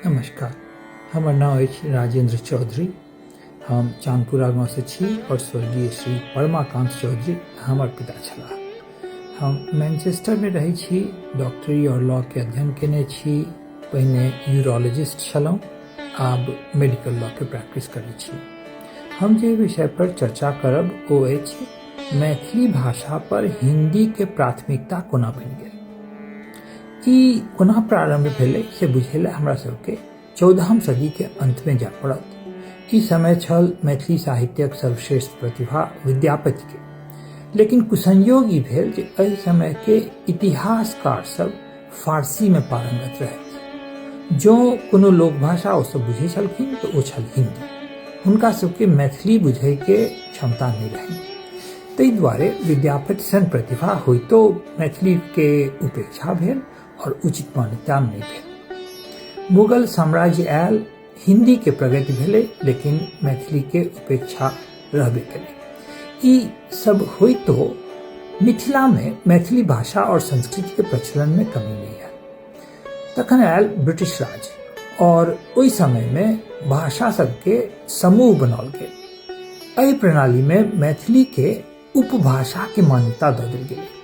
नमस्कार, हमर नाम अछि राजेंद्र चौधरी। हम चांदपुरा गाँवसँ छी और स्वर्गीय श्री परमाकांत चौधरी हमर पिता छलाह। हम मैनचेस्टरमे रहै छी, डॉक्टरी और लॉ के अध्ययन केने छी। पहिने यूरोलॉजिस्ट छलहुँ, आब मेडिकल लॉ के प्रैक्टिस करै छी। हम जे विषय पर चर्चा करब ओ अछि मैथिली भाषा पर हिंदी के प्राथमिकता कोना बनि गेल। ई कोना प्रारंभ भेलै से बुझै लए हमरा सबके 14वीं सदी के अंत में जाय पड़त। ई समय छल मैथिली साहित्यक सर्वश्रेष्ठ प्रतिभा विद्यापति के। लेकिन कुसंयोग ई भेल जे एहि समय के इतिहासकार सब फारसी में पारंगत रहथि। जँ कोनो लोकभाषा ओ सब बुझै छलखिन तऽ ओ छल हिंदी। हुनका सबके मैथिली बुझै के क्षमता नहि रहनि। ताहि दुआरे विद्यापति सन प्रतिभा होइतो मैथिली के उपेक्षा भेल और उचित मान्यता नहि भेल। मुगल साम्राज्य आयल, हिंदी के प्रगति भेलै, लेकिन मैथिली के उपेक्षा रहबे केलै। ई सब होइतो मिथिला में मैथिली भाषा और संस्कृति के प्रचलन में कमी नहीं आयल। तखन आयल ब्रिटिश राज और ओहि समय में भाषा सबके समूह बनाओल गेल। एहि प्रणाली में मैथिली के उपभाषा के मान्यता दऽ देल गेलै।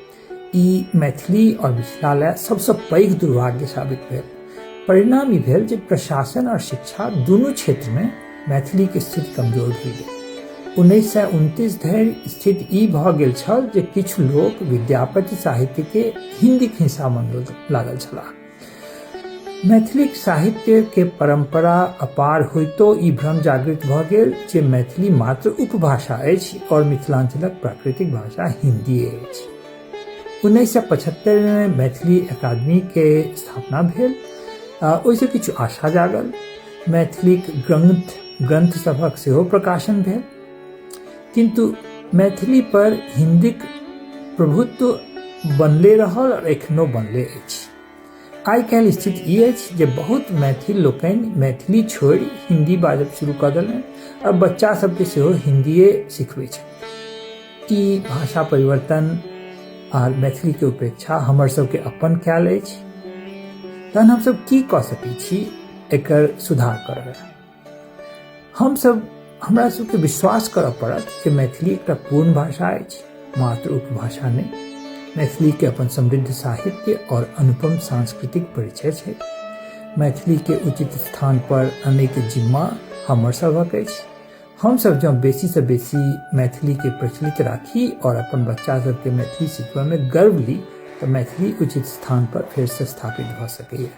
ई मैथिली और मिथिला लए सबसँ पैघ दुर्भाग्य साबित भेल। परिणाम ई भेल जे प्रशासन और शिक्षा दुनू क्षेत्र में मैथिली के स्थिति कमजोर भऽ गेल। 1929 धरि स्थिति ई भऽ गेल छल जे किछु लोक विद्यापति साहित्य के हिंदीक हिस्सा मानल लागल छलाह। मैथिलीक साहित्य के परंपरा अपार होइतो ई भ्रम जागृत भऽ गेल जे मैथिली मात्र उपभाषा अछि और मिथिलांचलक प्राकृतिक भाषा हिंदी अछि। 1975 में मैथिली अकादमी के स्थापना भेल। ओहिसँ किछु आशा जागल। मैथिलीक ग्रंथ ग्रंथ सभक सेहो प्रकाशन भेल, किंतु मैथिली पर हिंदीक प्रभुत्व बनले रहल और एखनो बनले अछि। आइ काल्हि स्थिति ई अछि जे बहुत मैथिल लोकनि मैथिली छोड़ि हिंदी बाजब शुरू कऽ देलनि और बच्चा सबके सेहो हिंदीए सिखबै छथि। ई भाषा परिवर्तन आर मैथिली के उपेक्षा हमर सबके अपन कयल अछि। तहन हमसब की कऽ सकै छी एकर सुधार करय? हमसब हमरा सबके विश्वास करऽ पड़त जे मैथिली एकटा पूर्ण भाषा अछि, मात्र उपभाषा नहि। मैथिली के अपन समृद्ध साहित्य और अनुपम सांस्कृतिक परिचय छै। मैथिली के उचित स्थान पर अनै के जिम्मा हमर सबहक अछि। हमसब जँ बेसी सँ बेसी मैथिली के प्रचलित राखी और अपन बच्चा सबके मैथिली सिखबय में गर्व ली तऽ मैथिली उचित स्थान पर फेर सँ स्थापित भऽ सकैए।